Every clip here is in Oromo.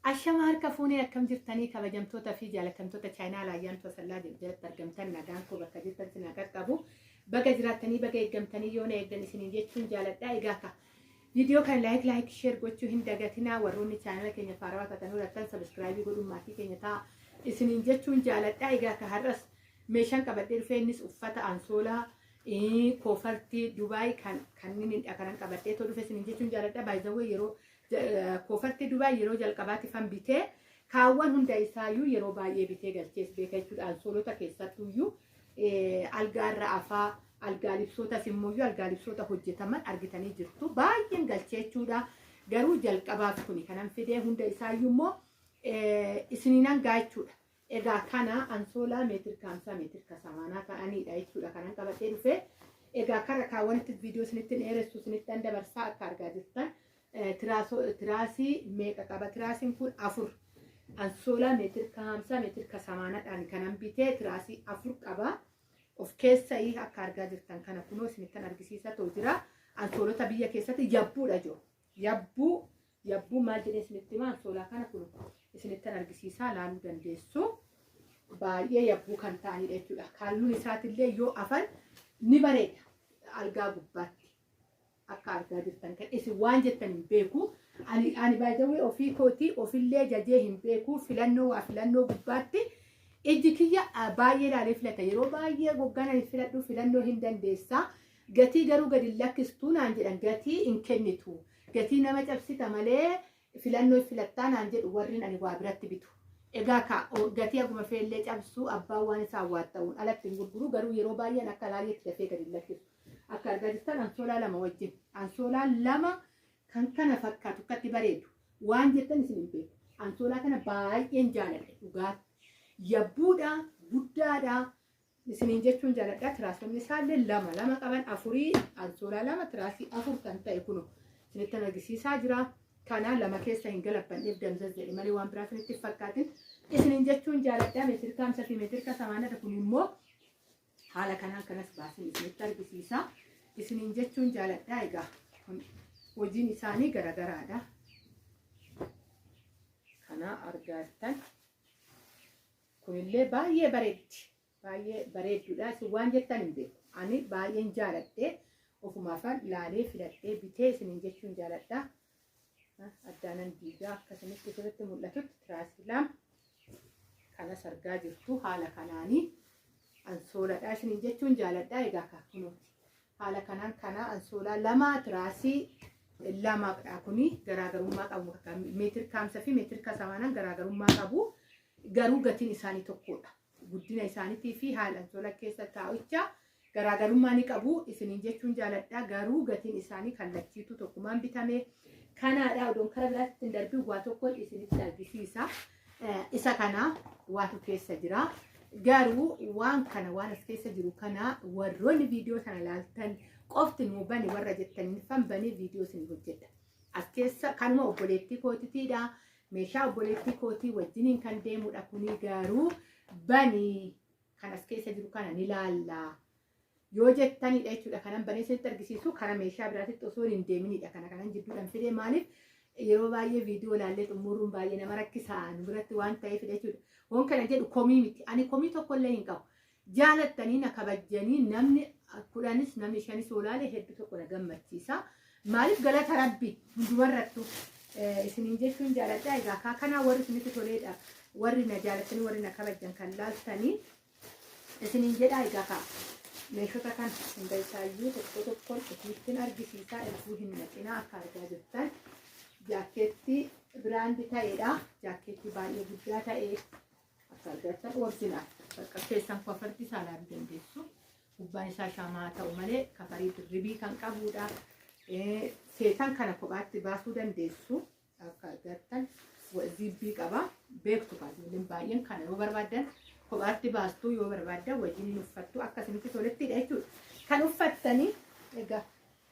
Ashama harka fuunee, akkam jirtanii, kabajamtoota fi jaalatamtoota chaayinaa Ayyaantuu Asallaa jedhu jalatti argamtan? Nagaan koo bakka jirtan sin haa qaqqabu. Baga jiraattanii, baga eeggamtanii, yoo na eegdan isiniin jechuun jaaladha. Egaa ka viidiyoo kana like like share gochuu hin dagatinaa. Warroonni chaanala keenya faarawaa taatan hurattan subscribe godhuun maatii keenya ta'a isiniin jechuun jaaladha. Egaa ka har'as meeshaan qabadhee dhufee innis uffata ansoolaa, koofartii Dubaay kan kanneen kanan qabadhee too dhufe isiniin jechuun jaaladha. Baay'izawwee yeroo koofartii Dubaay yeroo jalqabaatti fan bitee kaawwan hunda isaayyuu yeroo baay'ee bitee galchees beeka jechuudha. Ansoolota keessattuyyuu algaarra afaa, algaa libsootas immoo algaa libsoota hojjetaman argitanii jirtu. Baay'een galchee jechuudha. Garuu jalqabaaf kuni kanan fidee hunda isaayyuu immoo isiniinan gaa jechuudha. Egaa kana ansoolaa meetir 50 meetir 80 ta'anidha jechuudha kanan qabadhee dhufe. Egaa kara kaawwanitti viidiyoo isinitti dheeressu isinitti dabarsaa. Akka argaa jirtan tiraasii meeqa qaba? Tiraasiin kun afur. Ansoolaa meetir 50 meetir 80dhaan kanan bitee tiraasii afur qaba. Of keessaa akka argaa jirtan kana kunoo isinittan argisiisa ta'u jira. Ansoolota biyya keessatti yabbuudha jiru. Yabbuu yabbuu maal jedhee isinitti hima? Ansoolaa kana kun isinittan argisiisaa, laaluu dandeessu. Baay'ee yabbuu kan ta'anidha jechuudha. Halluun isaatillee yoo afan ni bareeda algaa gubbaatti. Akka argaa jirtan kan isin waan jettan hin beeku. Ani baay'ee ofii kootii ofillee jajee hin beeku. Filannoo waa filannoo gubbaatti ijji kiyya baay'ee ilaalee filata. Yeroo baay'ee goggaan ani filadhu filannoo hin dandeessaa. Gatii garuu gadi lakkistuu naan jedhan, gatii hin kennitu. Gatii nama cabsita malee filannoo filattaa naan jedhu warri ani waa biratti bitu. Egaa ka gatii aguma feellee cabsuu abbaan waan isaan waatta'uun alatti hin gurguru, garuu yeroo baay'een akka laayyeetti dafee gadi lakkisu. Akka argaa jirtan ansoolaa lama wajjin. Ansoolaa lama kan kana fakkaatu akkatti bareedu. Waan jettan isin hin beeku. Ansoolaa kana baay'een jaaladha dhugaatti. Yabbuudha, guddaadha. Isiniin jechuun jaaladha. Tiraasonni isaallee lama lama qaban, afurii, ansoolaa lama tiraasii afur kan ta'e kunu isinitti argisiisaa jira. Kana lama keessa hin galabbanneef damzaz jedhe malee waan biraa isinitti fakkaatin. Isiniin jechuun jaaladha. Meetir 50 fi meetir 80 kun immoo haala kanaan kanas baasin isinitti argisiisa. Isiniin jechuun jaaladha. Egaa hojiin isaanii garagaraadha. Kana argaattan kunillee baay'ee bareeddi. Baay'ee bareedduudha. Isin waan jettan hin beeku. Ani baay'een jaaladhe. Ofumaafan laalee filadhee bitee isiniin jechuun jaaladha. Addaanan diigaa akkasinitti sirriitti mul'atutti tiraasii lama kanas argaa jirtu haala kanaanii ansooladha isiniin jechuun jaaladha. Egaa kunuuti. Haala kanaan kana ansoolaa lama tiraasii lamadha, kuni garaagarummaa qabu. Meetir 50 fi meetir 80 garaagarummaa qabu. Garuu gatiin isaanii tokkodha. Guddina isaaniitii fi haala ansoola keessa taa'ucha garaagarummaa ni qabu isiniin jechuun jaaladha. Garuu gatiin isaanii kallachiitu tokkumaan bitame. Kanaadha, odoon kara biraatti hin darbin waa tokkoon isinitti argisiisa. Isa kana waatu keessa jira. Garuu waan kana, waan as keessa jiru kana, warroonni viidiyoo sana laaltan qofti nuu bani warra jettaniin fan banee viidiyoo isin hojjedha. As keessa kanuma obboleettii kootitiidha. Meeshaa obboleettii kootii wajjiniin kan deemudha kuni, garuu banii kan as keessa jiru kana ni laalla yoo jettanidha jechuudha. Kanan banee isinitti argisiisu kana meeshaa biraatitti osoo hin deeminidha. Kana kanan jidduudhaan fidee maaliif yeroo baay'ee viidiyoo ilaallee xumuruun baay'ee nama rakkisaa nu biratti waan ta'eefidha jechuudha. Waan kana jedhu komii miti. Ani komii tokkollee hin qabu. Jaalattanii na kabajjanii namni 10s namni shanis olaale hedduu tokko na gammachiisa. Maaliif galata Rabbi hundumarrattu isiniin jechuun jaaladha. Egaa kaa kanaa warri isinitti toleedha. Warri na jaalattanii, warri na kabajjan kan laaltanii isiniin jedha. Egaa kaa meeshota kan hunda isaayyuu tokko tokkoon isinittiin argisiisaa, erguu hin naqinaa. Akka argaa jirtan jaakkeettii brand ta'edha. Jaakkeettii baay'ee guddaa ta'e akka argattan original. Bakka keessan kofartii isaa ilaaluu dandeessu. Gubbaan isaa shamaa ta'u malee kafarii dirribii kan qabudha. Seetan kana kophaatti baasuu dandeessu. Akka argattan ziibbii qaba. Beektu ijoolleen baay'een kana yoo barbaaddan kophaatti baastuu, yoo barbaaddan wajjin uffattu, akka isinitti tolettidha jechuudha. Kan uffattanii egaa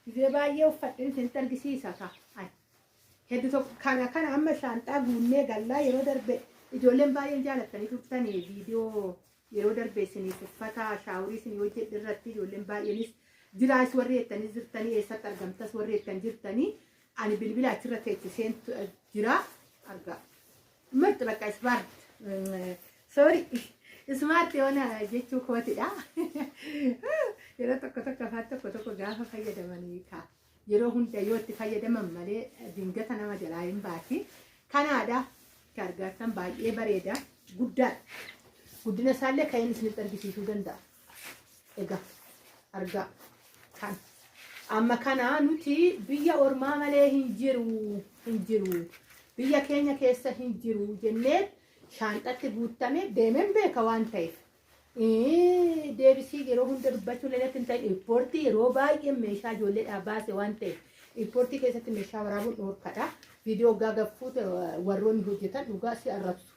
gizee baay'ee uffadheen isinitti argisiisa ta'a. Hedduu tokko kana kana amma shaanxaa guunnee gallaa. Yeroo darbe ijoolleen baay'een jaalattanii turtanii, viidiyoo yeroo darbe isiniif uffata shower isinii hojjedhe irratti ijoolleen baay'eenis jiraas warri jettanis jirtanii, eessatti argamtas warri jettan jirtanii, ani bilbila achirra teechiseen jira argaa. Mirti bakka smart. Sorry. Smart yoona jechuu kootidha. Yeroo tokko tokko afaan tokko tokko gaafa fayyadamanii kaa. Yeroo hunda yoo itti fayyadaman malee dingata nama jalaa hin baati. Kanaadha. Kan argattan baay'ee bareeda. Guddaadha. Guddina isaallee kan inni isinitti argisiisuu danda'a. Egaa argaa kan. Amma kana nuti biyya ormaa malee hin jiru, hin jiru. Biyya keenya keessa hin jiru jennee shaanxatti guutame deemeen beeka waan ta'eef. Deebisii yeroo hunda dubbachuu illee hin ta'in, airportii yeroo baay'ee meeshaa ijoolleedhaa baase waan ta'eef, airportii keessatti meeshaa waraabuun dhorkadha. Viidiyoo gaaffuute warroonni hojjetan dhugaa si arrabsu.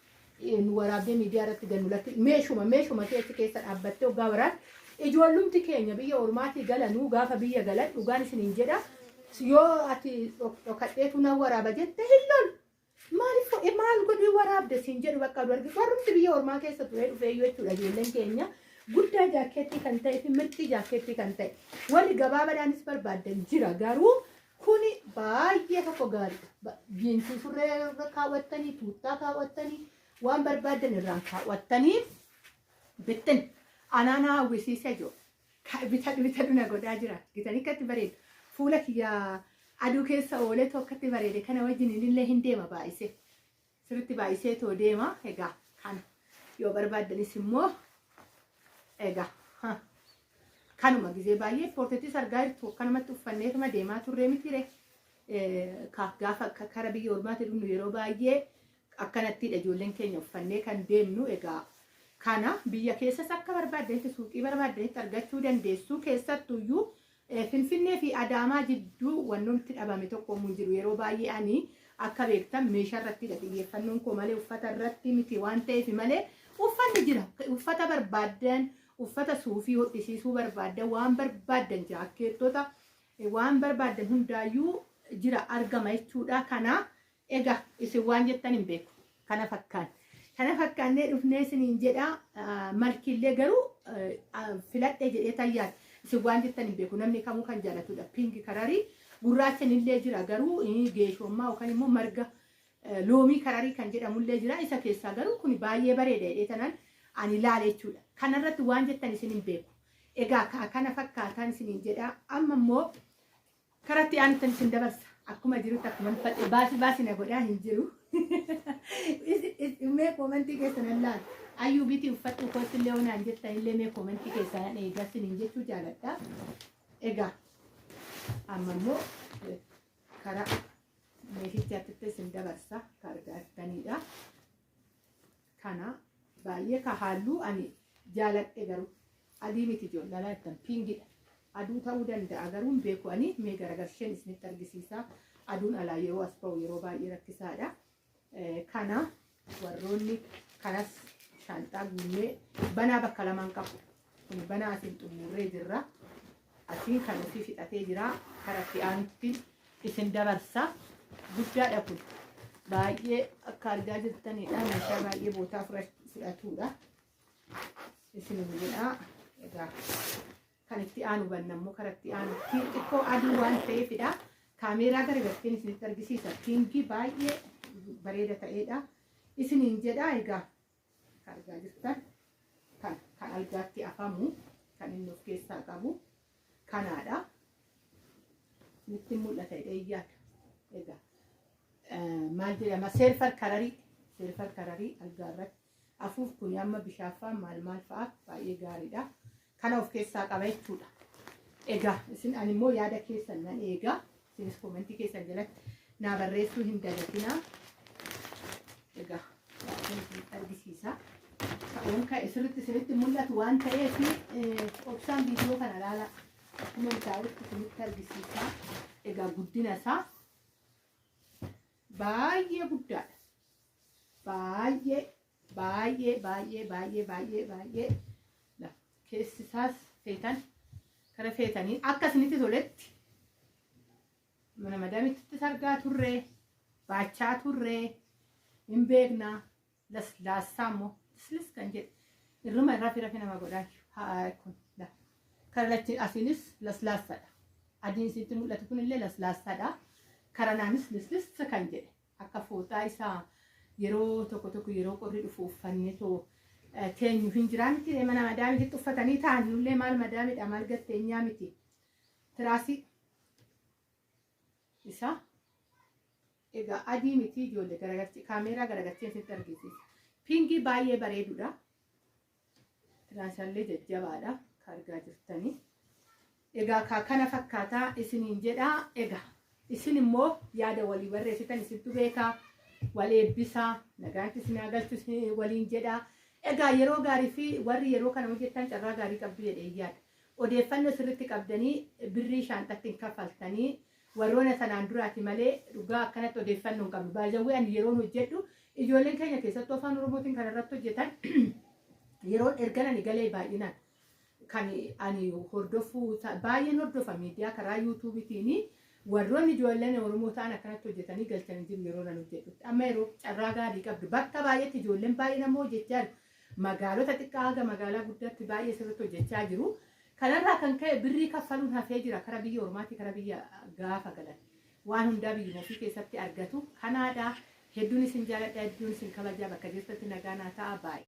Nu waraabdee miidiyaa irratti gannu lakki, meeshuma keessa keessa dhaabbattee hoggaa waraab, ijoollumti keenya biyya ormaatii galanuu gaafa biyya galan, dhugaan isiniin jedha, yoo ati dhokadheetu nan waraaba jette hin lolu. Maaliif maal godhii waraabde siin jedhu. Bakka argi warrumti biyya ormaa keessa turee dhufee jechuudha. Ijoolleen keenya guddaa jaakkeettii kan ta'e fi mirxii jaakkeettii kan ta'e warri gabaabaadhaanis barbaaddan jira, garuu kuni baay'ee tokko gaariidha. Jiinsii surree irra kaawwattanii, tuuttaa kaawwattanii, waan barbaaddan irraan kaawwattanii bittin anaanaa hawwisiisee jiru. Bitadhu bitadhu na godhaa jira. Gitanii akkatti bareedu. Fuula kiyya aduu keessa oolee akkatti bareede kana wajjin illee hin deema baay'isee. Sirriitti baay'isee too deema. Egaa kana yoo barbaaddanis immoo egaa kanuma gizee baay'ee airportittis argaa jirtu, akkanumatti uffanneetuma deemaa turree mitire. Gaafa kara biyya ormaatti dhufnu yeroo baay'ee akkanattidha ijoolleen keenya uffannee kan deemnu. Egaa kana biyya keessas akka barbaaddanitti suuqii barbaaddanitti argachuu dandeessu. Keessattuyyuu Finfinnee fi Adaamaa jidduu wannoomti dhabame tokko hin jiru. Yeroo baay'ee ani akka beektan meeshaa irrattidha xiyyeeffannoon koo malee uffata irratti miti waan ta'eef malee uffanni jira. Uffata barbaaddan, uffata suufii hodhisiisuu barbaaddan, waan barbaaddan, jaakkeettota, waan barbaaddan hundaayyuu jira, argama jechuudha. Kana egaa isin waan jettan hin beeku. Kana fakkaan. Kana fakkaannee dhufnee isiniin jedha. Malkiillee garuu filadhe jedhee tayyaadha. Isin waan jettan hin beeku. Namni kamuu kan jaalatudha. Pink colorii gurraachan illee jira, garuu geeshoommaa yookaan immoo marga loomii colorii kan jedhamullee jira. Isa keessaa garuu kun baay'ee bareeda jedhee tanaan ani ilaale jechuudha. Kanarratti waan jettan isin hin beeku. Egaa kana fakkaataan isiniin jedha. Amma immoo karatti aanutti isin dabarsa. Akkuma jirutti akkuma uffadhe baasi baasi na godhaa hin jiru. Mee commentii keessan allaal. Ayyuu bitii uffadhu kootti illee onaan jettan illee mee commentii keessan eegaa isiniin jechuu jaaladha. Egaa amma immoo karaa meeshichaatti isin dabarsa, ka argattanidha. Kana baay'ee ka halluu ani jaaladhe garuu adii miti, ijoollee jettan, pinkidha. Aduu ta'uu danda'a garuu hin beeku ani. Mee garagarsheen isinitti argisiisa. Aduun alaa yeroo as ba'u yeroo baay'ee rakkisaadha. Kana warroonni kanas shaanxaa guunnee banaa bakka lamaan qabu. Kun banaa asiin xumurree jirra. Asiin kan ofii fixatee jira. Karatti aanutti isin dabarsa. Guddaadha kun. Baay'ee akka argaa jirtanidha. Meeshaa baay'ee bootaa fudhatudha. Isin jedha. Egaa kan itti aanu banna immoo karatti aanutti xiqqoo aduu waan ta'eefidha. Kaameeraa garagalteen isinitti argisiisa. Pinkii baay'ee bareeda ta'edha. Isiniin jedha. Egaa argaa jirtan kan kan algaatti afamu kan inni of keessaa qabu kanaadha. Isinitti mul'ata jedhee yaada. Egaa maal jedhama, silver colorii, silver colorii algaa irratti afuuf kun amma bishaafaa maal maal fa'aa baay'ee gaariidha. Kana of keessaa qaba jechuudha. Egaa isin ani immoo yaada keessan nan eega. Isinis commentii keessan jalatti naa barreessuu hin dagatinaa. Egaa baay'een isinitti argisiisa. Ta'uun ka'e sirriitti isinitti mul'atu waan ta'eef obsaan viidiyoo kana ilaala. Akkuma taa'utti isinitti argisiisa. Egaa guddina isaa baay'ee guddaadha. Baay'ee baay'ee baay'ee baay'ee baay'ee baay'ee keessi isaas feetan kara feetanii akka isinitti toletti mana madamittis argaa turree baachaa turree hin beekna. Laslaassaa immoo lislis kan jedhe irruma rafi rafi nama godhaa. Haa, kun kara lachi asiinis laslaassaadha. Adiin isinitti mul'atu kunillee laslaassaadha. Karanaanis lislis kan jedhe akka fooxaa isaa Yeroo tokko tokko yeroo qorri dhufu uffannee too teenyu hin jiraa miti, mana madaamiitti uffatanii ta'an nullee maal madaamidha, maal gatteenyaa miti. Tiraasii isaa egaa adii miti ijoollee, garagalchi kaameeraa garagalchee sitti argisiisa. Pinkii baay'ee bareedudha. Tiraasaallee jajjabaadha kan argaa jirtanii. Egaa kana fakkaataa isiniin jedhaa. Egaa isin immoo yaada walii barreessitan isintu beekaa. Wal eebbisaa, nagaatti isin haa galchu waliin jedhaa. Egaa yeroo gaarii fi warri yeroo kana hojjettan carraa gaarii qabdu jedhee yaada. Odeeffannoo sirriitti qabdanii birrii shaanxatti hin kaffaltanii warroona sanaan duraati malee dhugaa akkanatti odeeffannoo hin qabnu. Baay'ee ani yeroon hojjedhu ijoolleen keenya keessattuu afaan Oromootiin kan irratti hojjetan yeroon ergan ani galee baay'inaan kan ani hordofuu baay'een hordofa miidiyaa karaa YouTubeitiin. Warroonni ijoolleen Oromoo ta'an akkanatti hojjetanii galchanii jiru yeroo nan hojjedhutti. Amma yeroo carraa gaarii qabdu, bakka baay'eetti ijoolleen baay'een ammoo hojjechaa jiru. Magaalota xiqqaa haga magaalaa guddaatti baay'ee sirriitti hojjechaa jiru. Kanarraa kan ka'e birrii kaffaluun hafee jira kara biyya ormaatti, kara biyya gaafa galan. Waan hundaa biyyuma ofii keessatti argatu. Kanaadha, hedduun isin jaaladha, hedduun isin kabajaa, bakka jirtatti nagaa naa ta'a, baay'ee.